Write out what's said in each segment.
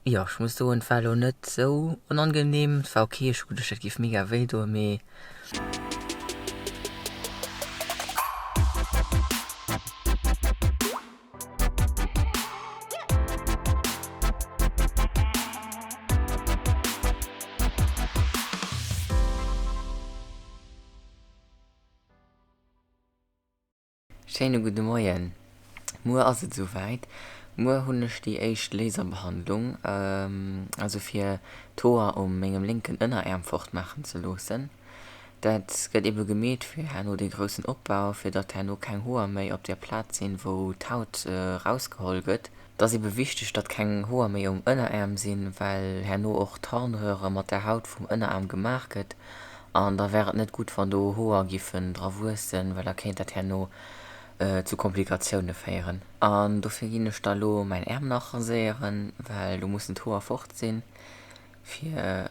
jo, ech muss soen, et war elo net sou onangenehm. Et war ok, ech hu geduecht, dat géif mega wéi doen, mee. Schéine gudde Moien. Muer ass et esouwäit. Muer hunn ech déi éischt Laserbehandlung, also fir d'Hoer um mengem lénken Ënneräerm fort maachen ze loossen. Dat gëtt ebe gemeet fir herno dee groussen Opbau, fir datt herno keng Hoer méi op där Plaz sinn, wou d'Haut rausgeholl gëtt. Et ass ebe wichteg, datt keng Hoer méi um Ënneraarm sinn, well herno och d'Harnröhre mat der Haut vum Ënneraarm gemaach gëtt an da wär et net gutt, wann do Hoer giffen dra wuessen, well da kéint dat herno zu Komplikatioune féieren. An dofir ginn ech da lo mäin Äerm nach raséieren, well do mussen d'Hoer fort sinn fir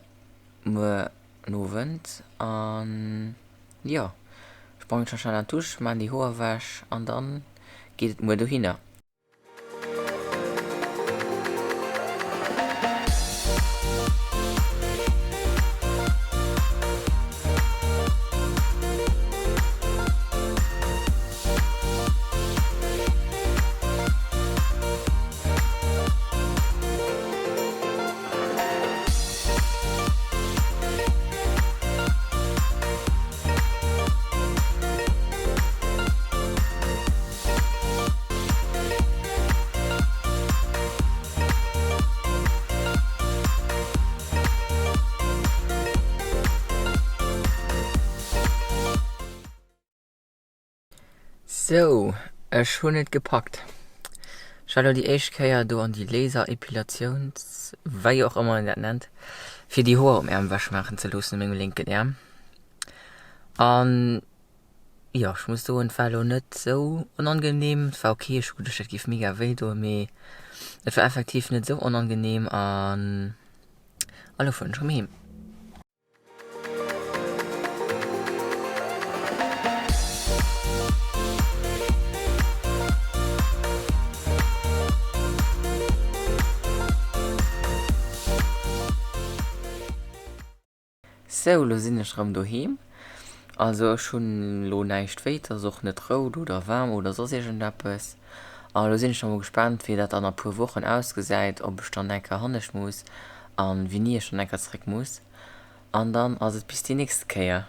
muer den Owend. An jo, sprangen ech nach schnell an d'Dusch, maan déi Hoer ewech an dann geet et muer dohinner. Sou, ech hunn et gepackt. Ech war elo déi éischt Kéier do an déi Laser-Epilatiouns-, wei och ëmmer een dat nennt, fir déi Hoer um Äerm ewech maachen ze loossen, u mengem lénken Äerm. An Jo, ech muss soen, et war elo net sou onangenehm. Et war ok, ech hu geduecht, dat géif mega wéi doen, mee et war effektiv net sou onangenehm an elo fueren ech erëm heem. Sou, lo sinn ech rëm doheem. Also ech hunn lo näischt wéi, et ass och net rout oder waarm oder soss iergendeppes. A lo sinn ech nach mol gespaant wéi dat dann a puer Wochen ausgesäit, ob ech dann enker hannescht muss an wéini ech dann enker zréck muss. An dann ass et bis déi nächste Kéier.